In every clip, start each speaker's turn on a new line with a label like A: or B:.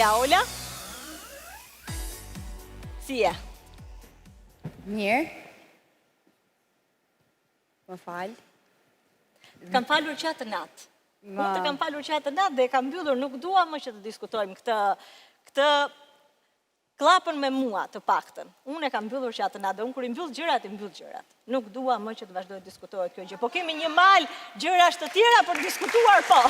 A: Eja Ola. Si je?
B: Mirë. Më fal.
A: Të kam falur që atë natë. Unë të kam falur që atë natë dhe e kam mbyllur, nuk dua më që të diskutojmë këtë, këtë Klapën me mua, të paktën. Unë e kam mbyllur që atë natë dhe unë kur i mbyll gjërat, i mbyll gjërat. Nuk dua më që të vazhdojë të diskutohet kjo gjë. Po kemi një mal gjërash të tjera për të diskutuar, po.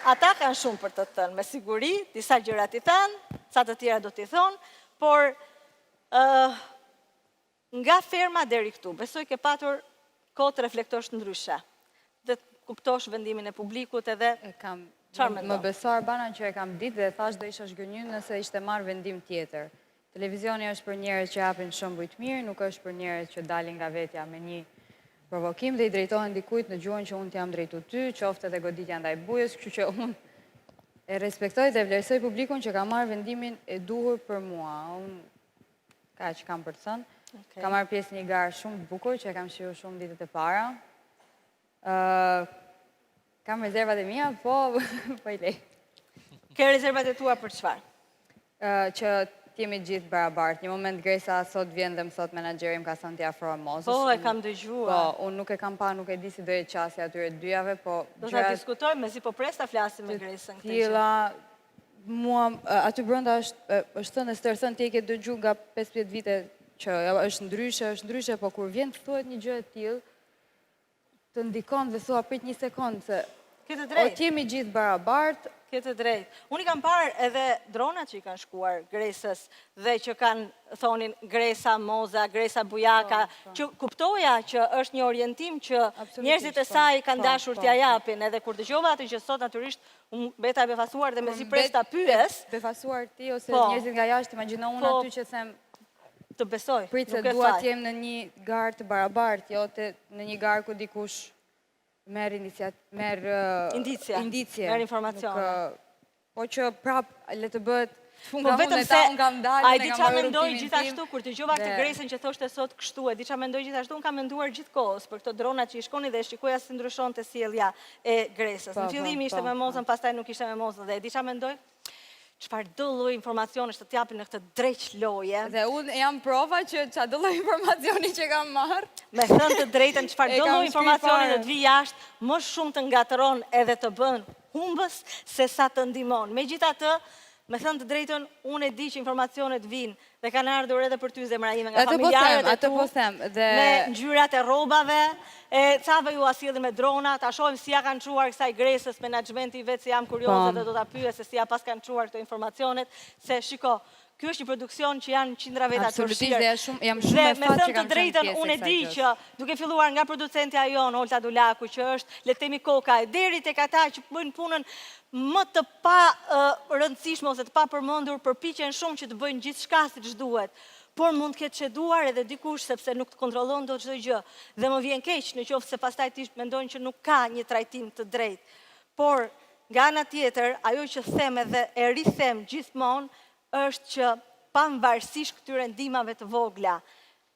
A: Ata kanë shumë për të thënë, me siguri, disa gjëra t'i thanë, ca të tjera do t'i thonë, por ë Nga ferma deri këtu, besoj ke patur kohë të reflektosh ndryshe dhe të kuptosh vendimin e publikut edhe
B: E kam,
A: çfarë mendon?
B: Më beso Arbana që e kam ditë dhe e thashë do isha zhgënjy nëse ishte marrë vendim tjetër. Televizioni është për njerëz që japin shembuj të mirë, nuk është për njerëz që dalin nga vetja me një provokim dhe i drejtohen dikujt në gjuhën që unë të jam drejtu ty, qoftë edhe goditja ndaj Bujës, kështu që unë e respektoj dhe vlerësoj publikun që ka marrë vendimin e duhur për mua. Unë Kaq kam për të thënë. Kam marrë pjesë në një garë shumë të bukur, që e kam shiju shumë ditët e para. Kam rezervat e mia, po, po i lej.
A: Ke rezervat e tua për çfarë?
B: Që të jemi gjithë barabartë. Një moment Gresa sot vjen dhe më thotë menaxheri më ka thënë t'i afrohem Mozës.
A: Po, e kam dëgjuar.
B: Po, unë nuk e kam pa, nuk e di si do jetë qasja atyre dyjave, po...
A: Do ta diskutojmë, mezi po pres ta flasim me Gresën
B: këtë gjë. Mua, aty brenda është, është thënë e stërthënë, ti e ke dëgju nga 15 vite që është ndryshe, është ndryshe, po kur vjen të thuhet një gjë e tillë, të ndikon dhe thua prit një sekond se
A: Ke të drejtë.
B: O të jemi gjithë barabartë.
A: Ke të drejtë. Unë i kam parë edhe dronat që i kanë shkuar Gresës dhe që kanë thonin Gresa Moza, Gresa Bujaka, po, po. që kuptoja që është një orientim që njerëzit e po, saj kanë dashur t'ia japin, edhe kur dëgjova atë që sot natyrisht Unë mbeta e befasuar dhe mezi pres ta pyes.
B: Befasuar ti ose po. njerëzit nga jashtë, imagjino unë po. aty që them
A: të besoj.
B: Prit se dua të jem në një garë të barabartë, jo të në një garë ku dikush merr iniciat merr
A: indicie,
B: indicie,
A: merr informacione.
B: Po që prap le të bëhet
A: Po vetëm se a e di ça mendoj gjithashtu kur dëgjova këtë Gresën që thoshte sot kështu, e di ça mendoj gjithashtu, unë kam menduar gjithë kohës për këto dronat që i shkonin dhe e shikoja si ndryshonte sjellja e Gresës. Në po, fillim po, ishte po, me Mozën, pastaj nuk ishte me Mozën dhe e di ça mendoj? Çfarëdo lloj informacionesh të t'japin në këtë dreq
B: loje. Dhe unë jam prova që çfarëdo lloj informacioni që kam marrë.
A: Me thënë të drejtën, çfarëdo lloj informacioni të të vijë jashtë, më shumë të ngatërron edhe të bën humbës se sa të ndihmon. Megjithatë, me thënë të drejtën, unë e di që informacionet vijnë dhe kanë ardhur edhe për ty zemra ime nga
B: po
A: familjarët e
B: tu. Po them,
A: dhe me ngjyrat e rrobave, e cave jua sjellin me drona, ta shohim si ja kanë çuar kësaj Gresës menaxhmenti i vet se jam kurioze po. dhe do ta pyes se si ja paskan çuar këto informacionet, se shiko, Ky është një produksion që janë qindra veta të
B: përfshirë. Absolutisht, dhe jam shumë me fat që kam
A: qenë pjesë e kësaj Unë e di që duke filluar nga producentja jonë, Olta Dulaku, që është, le të themi koka, e deri tek ata që bëjnë punën më të pa rëndësishme ose të papërmendur, përpiqen shumë që të bëjnë gjithçka siç duhet. Por mund të ketë çeduar edhe dikush sepse nuk të kontrollon dot çdo gjë. Dhe më vjen keq në qoftë se pastaj ti mendon që nuk ka një trajtim të drejtë. Por, nga ana tjetër, ajo që them edhe e rithem gjithmonë është që pavarësisht këtyre ndihmave të vogla,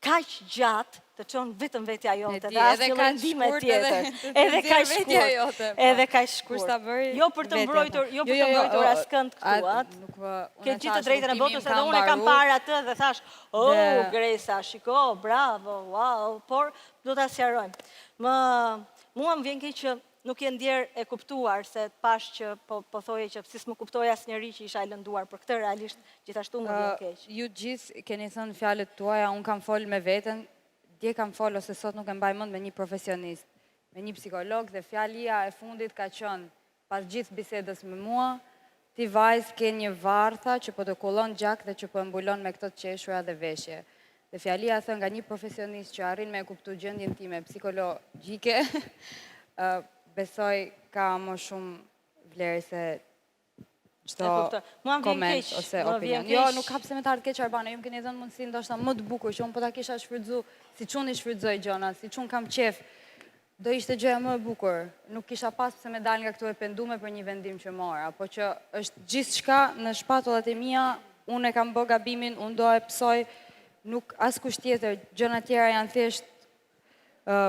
A: kaq gjatë të çon vetëm vetja jote dhe asnjë lloj ndihme tjetër. Edhe kaq shkurt.
B: Po.
A: Edhe kaq shkurt. Jo për të mbrojtur, jo për të jo, jo, mbrojtur askënd këtu, a? Ke gjithë të drejtën e botës, edhe unë e kam parë atë dhe thashë, "Oh, Gresa, shiko, bravo, wow", por do ta sqarojmë. Më mua më vjen keq që Nuk je ndjerë e kuptuar se të pashë që po po thoje që si s'më kuptoi asnjeri që isha e lënduar për këtë realisht gjithashtu më vjen
B: keq. Ju të gjithë keni thënë fjalët tuaja, unë kam fol me veten, dje kam fol ose sot nuk e mbaj mend me një profesionist, me një psikolog dhe fjalia e fundit ka qenë pas gjithë bisedës me mua, Ti vajzë ke një varr tha që po të kullon gjak dhe që po e mbulon me këto të qeshura dhe veshje. Dhe fjalia e thënë nga një profesionist që arrin me e kuptu gjendjen time psikologjike, besoj ka më shumë vlerë se çdo koment ose opinion. Jo, nuk ka pse me të ardhë keq Arbana, ju më keni dhënë mundësinë ndoshta më të bukur që unë po ta kisha shfrytëzu siç unë i shfrytëzoj gjonat, siç unë kam qejf. Do ishte gjëja më e bukur. Nuk kisha pas pse me dalë nga këtu e pendume për një vendim që mora, po që është gjithçka në shpatullat e mia, unë e kam bë gabimin, unë do e pësoj, nuk askush tjetër, gjëra tjera janë thjesht ë.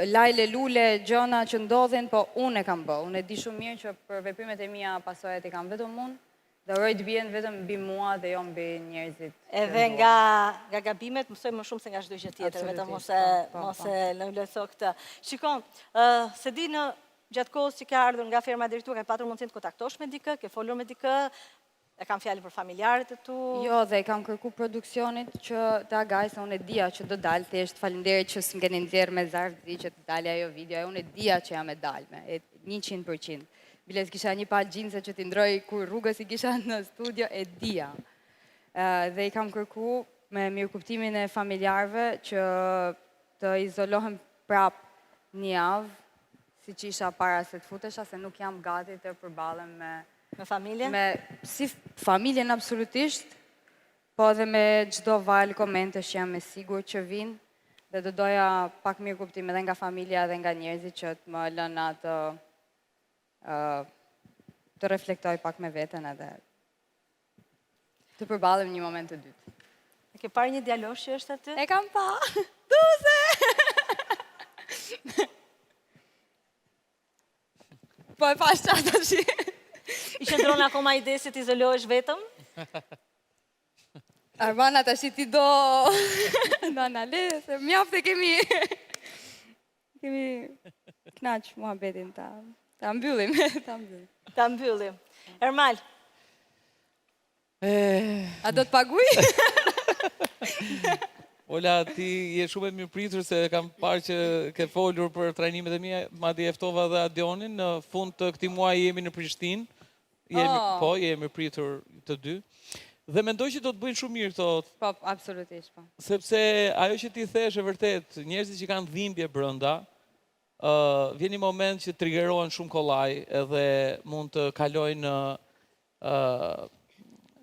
B: Lajle lule gjëna që ndodhin, po unë e kam bë. Unë e di shumë mirë që për veprimet e mia pasojat i kam vetëm unë dhe uroj të bien vetëm mbi mua dhe jo mbi njerëzit.
A: Edhe nga nga gabimet mësojmë më shumë se nga çdo gjë tjetër, vetëm mos e po, po, mos po. e nënvlerëso këtë. Shiko, ë s'e di në gjatë kohës që ke ardhur nga ferma deri këtu, ke patur mundësinë të kontaktosh me dikë, ke folur me dikë, E kam fjalën për familjarët e
B: tu. Jo, dhe i kam kërku produksionit që të agaj, se unë e dija që do dal, thjesht faleminderit që s'më keni nxjerrë me zarf të zi që të dalë ajo video, e unë e dija që jam e dalme, e 100%. Biles kisha një palë xhinse që t'i ndroj kur rrugës i kisha në studio, e dija. Dhe i kam kërku me mirëkuptimin e familjarëve që të izolohem prap një javë, siç isha para se të futesha, se nuk jam gati të përballem me
A: Me familjen?
B: Me si familjen absolutisht, po edhe me çdo valë komentesh që jam e sigurt që vijnë dhe do doja pak mirëkuptim edhe nga familja edhe nga njerëzit që të më lënë atë të reflektoj pak me veten edhe të përballem një moment të
A: dytë. E ke parë një djalosh që është aty?
B: E kam pa. Duze! Po e pashë qatë tashi.
A: I qëndron akoma idesë që të izolohesh vetëm?
B: Arbana, tashi ti do... Do analizë, se mjaft e kemi... Kemi knaq muhabetin ta... Ta mbyllim,
A: ta mbyllim. Ta mbyllim. Ermal,
B: A do të paguj?
C: Ola, ti je shumë e mirëpritur se kam parë që ke folur për trajnimet e mia, madje e ftova dhe Adionin, në fund të këtij muaji jemi në Prishtinë. Jemi, oh. Po, jemi pritur të dy. Dhe mendoj që do të bëjnë shumë mirë këto.
B: Po, absolutisht, po.
C: Sepse ajo që ti the është e vërtetë, njerëzit që kanë dhimbje brenda, vjen një moment që trigerohen shumë kollaj edhe mund të kalojnë në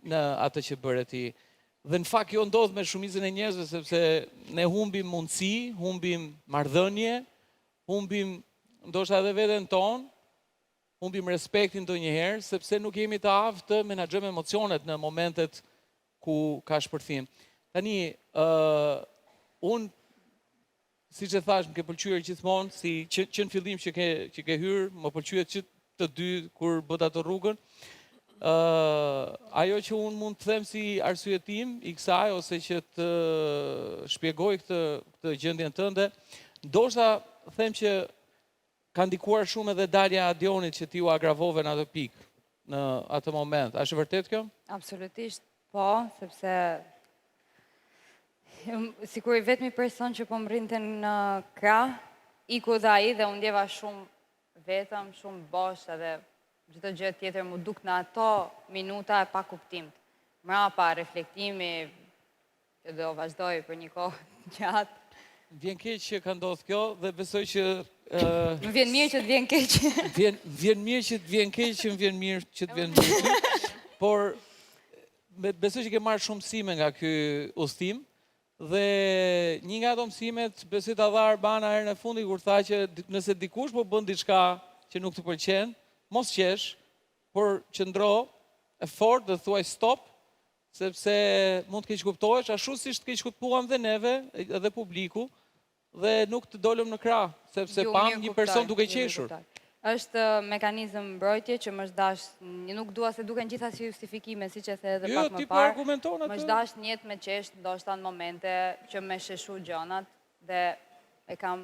C: në atë që bëre ti. Dhe në fakt kjo ndodh me shumicën e njerëzve sepse ne humbim mundësi, humbim marrëdhënie, humbim ndoshta edhe veten tonë, humbim respektin ndonjëherë sepse nuk jemi të aftë të menaxhojmë emocionet në momentet ku ka shpërthim. Tani, ë uh, unë Siç e thashë, më ke pëlqyer gjithmonë, si që, që në fillim që ke që ke hyrë, më pëlqyet që të dy kur bëtë atë rrugën. Ë, uh, ajo që unë mund të them si arsyetim i kësaj ose që të shpjegoj këtë këtë gjendjen tënde, ndoshta them që ka ndikuar shumë edhe dalja e Adionit që ti u agravove në atë pikë, në atë moment. A është e vërtetë kjo?
B: Absolutisht po, sepse sikur i vetmi person që po më rrinte në krah, iku dhe ai dhe u ndjeva shumë vetëm, shumë bosh edhe çdo gjë tjetër m'u duk në ato minuta e pakuptimtë. Mrapa, reflektimi, Që do vazhdoj për një kohë të
C: gjatë. Më vjen keq që ka ndodhur kjo dhe besoj që
B: Më vjen mirë që të vjen keq.
C: Vjen vjen mirë që të vjen keq, që më vjen mirë që të vjen mirë. Por besoj që ke marrë shumë mësime nga ky udhëtim dhe një nga ato mësimet besoj ta dha Arbana herën e fundit kur tha që nëse dikush po bën diçka që nuk të pëlqen, mos qesh, por qëndro e fortë dhe thuaj stop, sepse mund të keqkuptohesh, ashtu siç të keqkuptuam dhe neve, edhe publiku, dhe nuk të dolëm në krah, sepse pamë një person duke qeshur.
B: Është mekanizëm mbrojtje që më është dashtë, nuk dua se duken gjitha si justifikime, siç e the edhe
C: jo, pak më po parë. Jo,
B: Më është dashtë një jetë me qesh, ndoshta në momente që me sheshu gjanat dhe e kam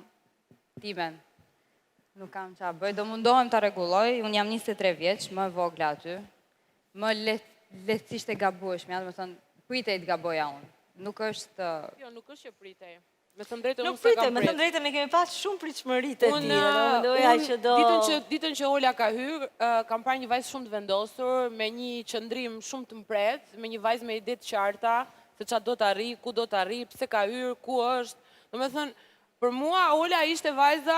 B: timen. Nuk kam ça bëj, do mundohem ta rregulloj, unë jam 23 vjeç, më e vogla aty. Më lehtësisht e gabueshmja, domethënë pritej të gaboja unë. Nuk
D: është Jo, nuk është që pritej. Me thënë drejtën
A: unë s'e kam prit. Me thënë drejtën ne kemi pas shumë pritshmëri te ti, do mendoja që
D: do Ditën që ditën që Ola ka hyrë, kam parë një vajzë shumë të vendosur, me një qëndrim shumë të mprehtë, me një vajzë me ide të qarta se ça do të arrijë, ku do të arrijë, pse ka hyrë, ku është. Domethënë, Për mua Ola ishte vajza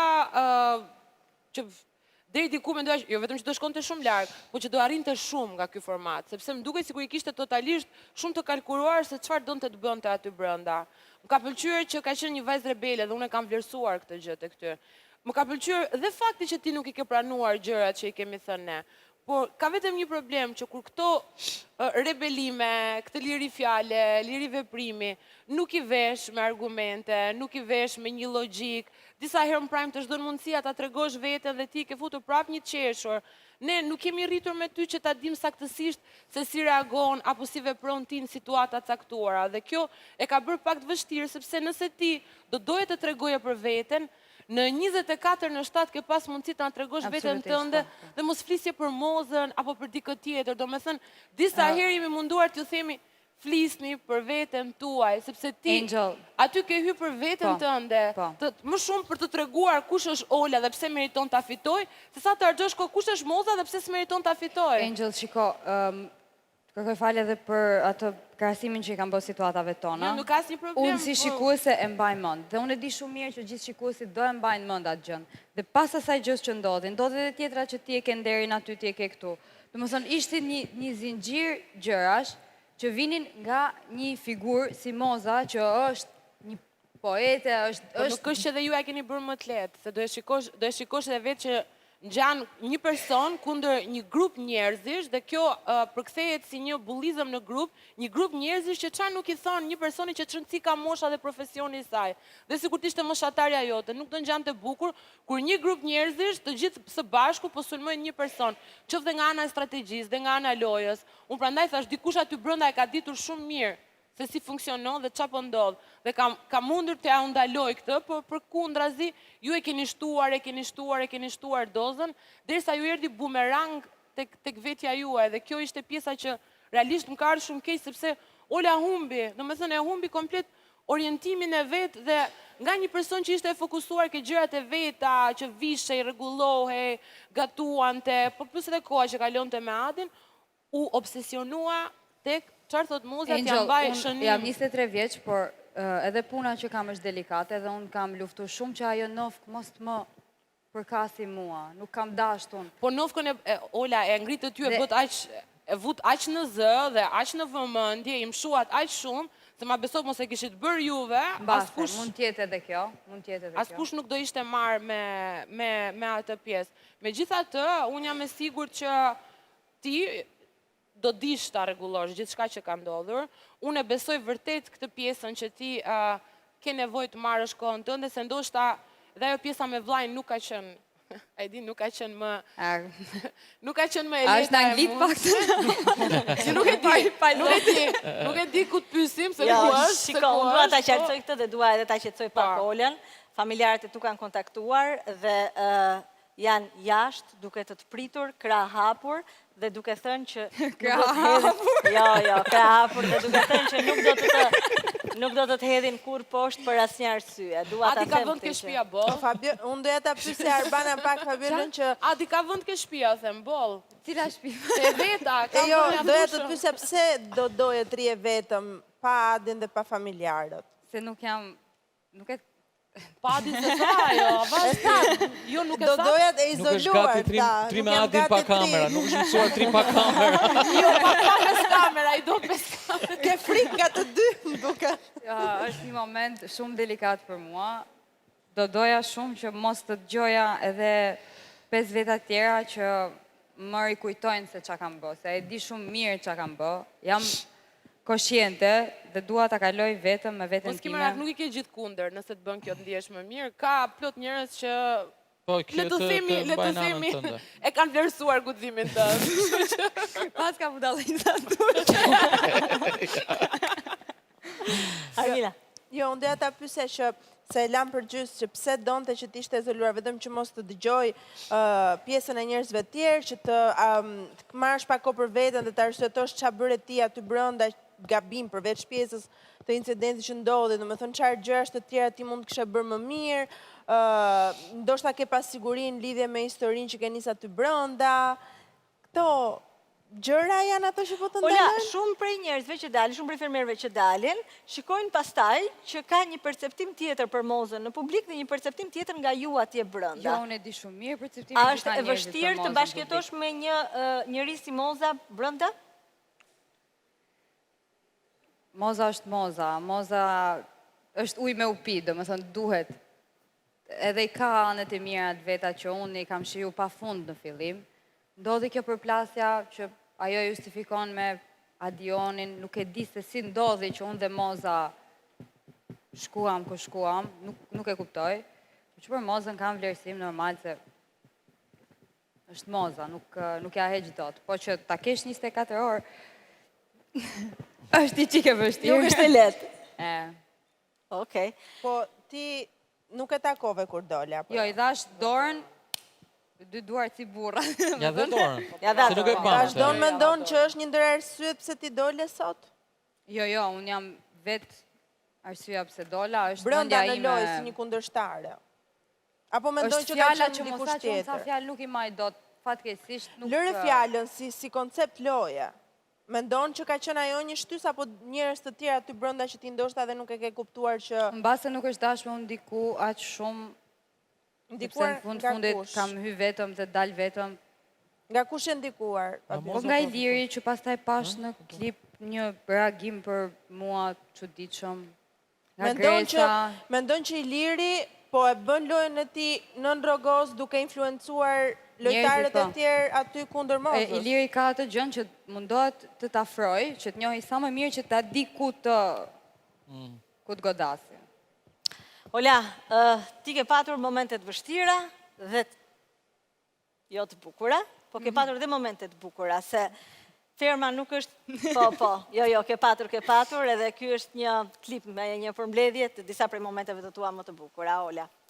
D: që deri diku mendoja jo vetëm që do shkonte shumë larg, po që do arrinte shumë nga ky format, sepse më dukej sikur i kishte totalisht shumë të kalkuluar se çfarë donte të bënte aty brenda. Më ka pëlqyer që ka qenë një vajzë rebele dhe unë e kam vlerësuar këtë gjë tek ty. Më ka pëlqyer dhe fakti që ti nuk i ke pranuar gjërat që i kemi thënë ne. Por ka vetëm një problem që kur këto rebelime, këtë liri fjale, liri veprimi, nuk i vesh me argumente, nuk i vesh me një logjikë Disa herë në prime të është dhënë mundësia ta tregosh veten dhe ti ke futur prapë një qeshur. Ne nuk jemi rritur me ty që ta dimë saktësisht se si reagon apo si vepron ti në situata të caktuara dhe kjo e ka bërë pak të vështirë sepse nëse ti do doje të tregoje për veten, në 24 në 7 ke pas mundësi të na tregosh veten tënde
B: po, po.
D: dhe mos flisje për Mozën apo për dikë tjetër. Domethënë, disa herë jemi munduar t'ju themi flisni për veten tuaj, sepse ti
B: Angel.
D: aty ke hy për veten
B: Po,
D: tënde,
B: po.
D: të, më shumë për të treguar kush është Ola dhe pse meriton ta fitoj, se sa të harxhosh kohë kush është Moza dhe pse s'meriton ta fitoj.
B: Angel, shiko, ëm, të kërkoj falje edhe për atë krahasimin që i kam bërë situatave tona.
D: Jo, nuk ka asnjë problem,
B: Unë si
D: po.
B: shikuese e mbaj mend dhe unë e di shumë mirë që gjithë shikuesit do e mbajnë mend atë gjën. Dhe pas asaj gjës që ndodhi, ndodhi edhe tjetra që ti e ke nderin aty, ti e ke këtu. Domethënë ishte një një zinxhir gjërash që vinin nga një figurë si Moza që është një poete, është
D: Po
B: është
D: nuk është që dhe ju e keni bërë më të lehtë, se do e shikosh, do e shikosh edhe vetë që ngjan një person kundër një grup njerëzish dhe kjo uh, përkthehet si një bullizëm në grup, një grup njerëzish që çfarë nuk i thon një personi që ç'rëndësi ka mosha dhe profesioni i saj. Dhe sikur të ishte moshatarja jote, nuk do ngjante bukur kur një grup njerëzish të gjithë së bashku po sulmojnë një person, qoftë dhe nga ana e strategjisë dhe nga ana e lojës. Unë prandaj thash dikush aty brenda e ka ditur shumë mirë se si funksionon dhe çfarë po ndodh. Dhe kam kam mundur të ja u ndaloj këtë, por përkundrazi ju e keni shtuar, e keni shtuar, e keni shtuar dozën, derisa ju erdhi bumerang tek tek vetja juaj dhe kjo ishte pjesa që realisht më ka ardhur shumë keq sepse Ola humbi, domethënë e humbi komplet orientimin e vet dhe nga një person që ishte e fokusuar ke gjërat e veta, që vishej, rregullohej, gatuante, po plus edhe koha që kalonte me Adin, u obsesionua tek çfarë thot Moza t'ja
B: Angel,
D: mbaj
B: unë
D: shënim.
B: jam 23 vjeç, por edhe puna që kam është delikate dhe unë kam luftu shumë që ajo nofk mos të më përkasi mua, nuk kam dasht unë.
D: Po nofkën e, e Ola e ngritët ju e
B: Dhe-
D: bët aq e vut aq në zë dhe aq në vëmendje, i mshuat aq shumë, se ma beso mos e kishit bërë juve,
B: Mbase,
D: askush
B: mund t'jetë edhe kjo, mund t'jetë edhe kjo.
D: askush nuk do ishte marrë me me me atë pjesë. Megjithatë, unë jam e sigurt që ti do dish ta rregullosh gjithçka që ka ndodhur. Unë e besoj vërtet këtë pjesën që ti uh, ke nevojë të marrësh kohën tënde, se ndoshta dhe ajo pjesa me vllajin nuk ka qenë, e di, nuk ka qenë më
B: A,
D: nuk ka qenë më e
B: a
D: lehta
B: është në
D: e
B: anglit
D: mundshme.
B: pak?
D: Që nuk e di, nuk e di, nuk e di ku të pyesim, se
A: Jo,
D: ku është, se
A: shiko,
D: ku
A: unë dua ta
D: është, po.
A: qartësoj këtë dhe dua edhe ta qetësoj pak
D: Po.
A: Olën. Familjarët e tu kanë kontaktuar dhe ë, janë jashtë duke të të pritur, krah hapur dhe duke thënë që nuk do të hedhin, jo, jo, krah hapur dhe duke thënë që nuk do të të nuk do të të hedhin kurrë poshtë për asnjë arsye. Dua ta
D: Adi ka
A: them
D: vend
A: këtë
D: ke
A: gjë.
D: shtëpia boll.
E: Fabio, unë doja ta pyesja Arbana pak Fabiolën që
D: Adi ka vend ke shtëpia, them, boll.
B: Cila shtëpi?
D: E veta, ka
E: E jo,
D: vend
E: doja të
D: mjaftueshëm.
E: pyesja pse do doje të rije vetëm pa Adin dhe pa familjarët.
B: Se nuk jam, nuk e
D: Pa Adi se tha ajo, avaz. Jo, nuk e
E: Do
D: tha.
E: doja të
C: Nuk është
E: izoluar
C: gati tri,
E: ta.
C: tri
E: nuk
C: me
E: jam
C: Adin pa
E: gati tri.
C: kamera, nuk është mësuar tri pa kamera.
D: Jo, pa pa pesë kamera, i do pesë kamera.
E: Ke frikë nga të dy, më duket.
B: Ja, është një moment shumë delikat për mua. Do doja shumë që mos të dëgjoja edhe pesë veta tjera që më rikujtojnë se çka kam bë, se e di shumë mirë çka kam bë. Jam koshiente dhe dua ta kaloj vetëm me veten
D: Mos ki
B: time.
D: merak, nuk i ke gjithë kundër, nëse të bën kjo të ndihesh më mirë. Ka plot njerëz që
C: Po, kjo
D: le të themi,
C: të
D: le të
C: mbajnë anën
D: themi,
C: tënde.
D: e kanë vlerësuar guximin tënd. Kështu që
B: Pas ka budallinza duhet.
A: Armila.
E: Jo, unë doja ta pyesja që se e lam për gjysë që pse donte që të ishte izoluar vetëm që mos të dëgjoj ë, pjesën e njerëzve të tjerë, që të, um, të marrësh pak kohë për veten dhe të arsyetosh çfarë bëre ti aty brenda gabim përveç pjesës të incidentit që ndodhi, domethënë çfarë gjërash të tjera ti mund të kishe bërë më mirë, ë ndoshta ke pasiguri në lidhje me historinë që ke nis aty brenda. Këto gjëra janë ato që po të
A: Ola,
E: ndalojnë?
A: shumë prej njerëzve që dalin, shumë prej fermerëve që dalin, shikojnë pastaj që ka një perceptim tjetër për Mozën në publik dhe një perceptim tjetër nga ju atje brenda.
B: Jo, unë e di shumë mirë perceptimin
A: A
B: që
A: është
B: kanë
A: e
B: njerëzit për
A: vështirë të
B: Mozën në
A: bashkëjetosh me një njeri si Moza brenda?
B: Moza është Moza, Moza është ujë me u pi, domethënë duhet. Edhe i ka anët e mira të veta që unë i kam shiju pa fund në fillim. Ndodhi kjo përplasja që ajo justifikon me Adionin, nuk e di se si ndodhi që unë dhe Moza shkuam ku shkuam, nuk, nuk e kuptoj. Po që për Mozën kam vlerësim normal se është Moza, nuk, nuk ja heq dot. Po që ta kesh 24 orë, është i çikë e vështirë.
A: Nuk është e lehtë.
B: E.
A: Okej.
E: Po ti nuk e takove kur dole apo?
B: Jo, i dhash dorën, dy duart si burra.
C: Ja dhe dorën.
A: Ja dha
C: Se nuk e
A: dorën.
C: pamë.
E: Vazhdon mendon që është një ndër arsyet pse ti dole sot?
B: Jo, jo, unë jam vetë arsyeja pse dola, është
E: Brenda
B: mendja
E: në
B: ime.
E: lojë si një kundërshtare. Apo mendon
B: Është
E: që ka
B: fjala
E: qenë
B: që mos
E: dikush
B: sa që unë ca
E: tjetër?
B: fjalë nuk i maj dot, fatkeqësisht nuk...
E: Lëre fjalën si si koncept loje. Mendon që ka qenë ajo një shtysë apo njerëz të tjerë aty brenda që ti ndoshta edhe nuk e ke kuptuar që
B: Mbase nuk është dashur me unë ndiku aq shumë, sepse
E: ndikuar
B: në fund
E: nga
B: fundit
E: kush?
B: kam hy vetëm dhe dal vetëm.
E: Nga kush e ndikuar?
C: Nga
B: Po nga Iliri që pastaj pash në klip një reagim për mua çuditshëm. Nga
E: Mendon që
B: Gresa.
E: mendon që Iliri po e bën lojën e tij nën rrogoz duke influencuar lojtarët e
B: po.
E: tjerë aty kundër
B: E,
E: Mozës.
B: Iliri ka atë gjën që mundohet të të afroj, që të njohi sa më mirë që ta di ku të ku të godasi.
A: Ola, ti ke patur momente të vështira dhe jo të bukura, po ke patur dhe momente të bukura, se ferma nuk është, po, po, jo, jo, ke patur, ke patur, edhe ky është një klip me një përmbledhje të disa prej momenteve të tua më të bukura, Ola.